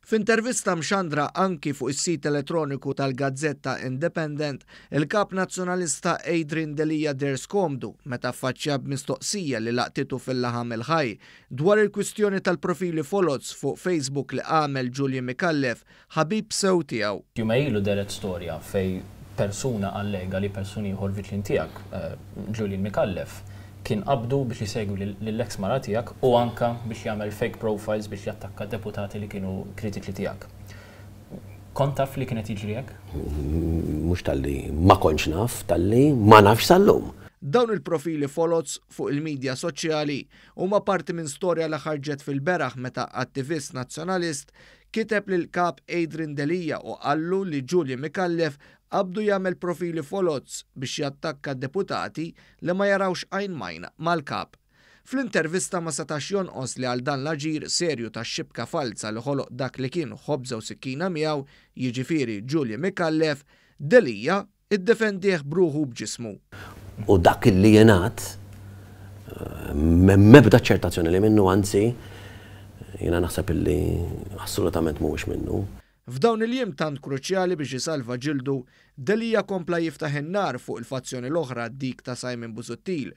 F'intervista mxandra anki fuq is-sit elettroniku tal-gazzetta Independent, il-Kap Nazzjonalista Adrian Delia deher skomdu meta ffaċċja b'mistoqsija li laqtitu fil-laħam il-ħaj dwar il-kwistjoni tal-profili foloz fuq Facebook li għamel Julian Micallef, ħabib sew tiegħu. Jumejn ilu dehret storja fejn persuna allega li persun ieħor viċin tiegħek, Julian Micallef, kien qabdu biex isegwi lill-eks mara tiegħek u anke biex jagħmel fake profiles biex jattakka deputati li kienu kritiċi tiegħek. Kont taf li kien qed jiġri hekk? Mhux talli ma kontx naf, talli ma nafx sal-lum. Dawn il-profili foloz fuq il-midja soċjali huma parti minn storja li ħarġet fil-beraħ meta attivist Nazzjonalist kiteb lill-Kap Adrian Delia u qallu li Julian Micallef qabdu jagħmel profili foloz biex jattakka deputati li ma jarawx għajn m'għajn mal-Kap. Fl-intervista ma setax jonqos li għal dan l-aġir serju ta' xibka falza li ħoloq dak li kien ħobża u sikkina miegħu, jiġifieri Julian Micallef, Delia iddefendih b'ruħu u b'ġismu. U dak li jingħad m'hemm ebda aċċertazzjoni li minnu, anzi jiena naħseb illi assolutament mhuwiex minnu. F'dawn il-jiem tant kruċjali biex isalva ġildu, Delia kompla jiftaħ in-nar fuq il-fazzjoni l-oħra, dik ta' Simon Busuttil.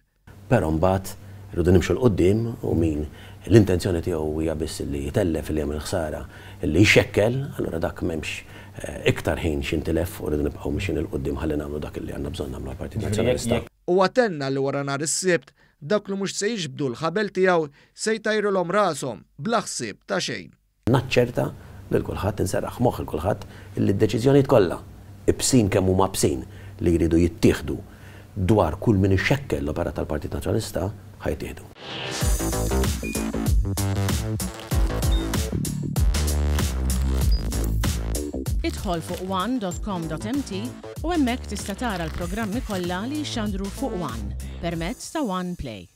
Però mbagħad irridu nimxu 'l quddiem u min l-intenzjoni tiegħu hija biss li jtellef, li jagħmel ħsara, li jxekkel, allura dak m'hemmx iktar ħin x'intilef u rridu nibqgħu mixjin 'il quddiem ħalli nagħmlu dak li għandna bżonn nagħmlu għall-Partit Nazzjonalista. Huwa tenna li wara nhar is-Sibt, dawk li mhux se jiġbdu l-ħabel tiegħu se jtajrulhom rashom bla ħsieb ta' xejn. Naċċerta lil kulħadd, inserraħ moħħ il kulħadd illi d-deċiżjonijiet kollha, ibsin kemm huma ibsin, li jridu jittieħdu dwar kull min ixekkel l-operat tal-Partit Nazzjonalista, ħa jittieħdu. Idħol fuq one dot com dot mt u hemmhekk tista' tara l-programmi kollha li jixxandru fuq one permezz ta' One Play.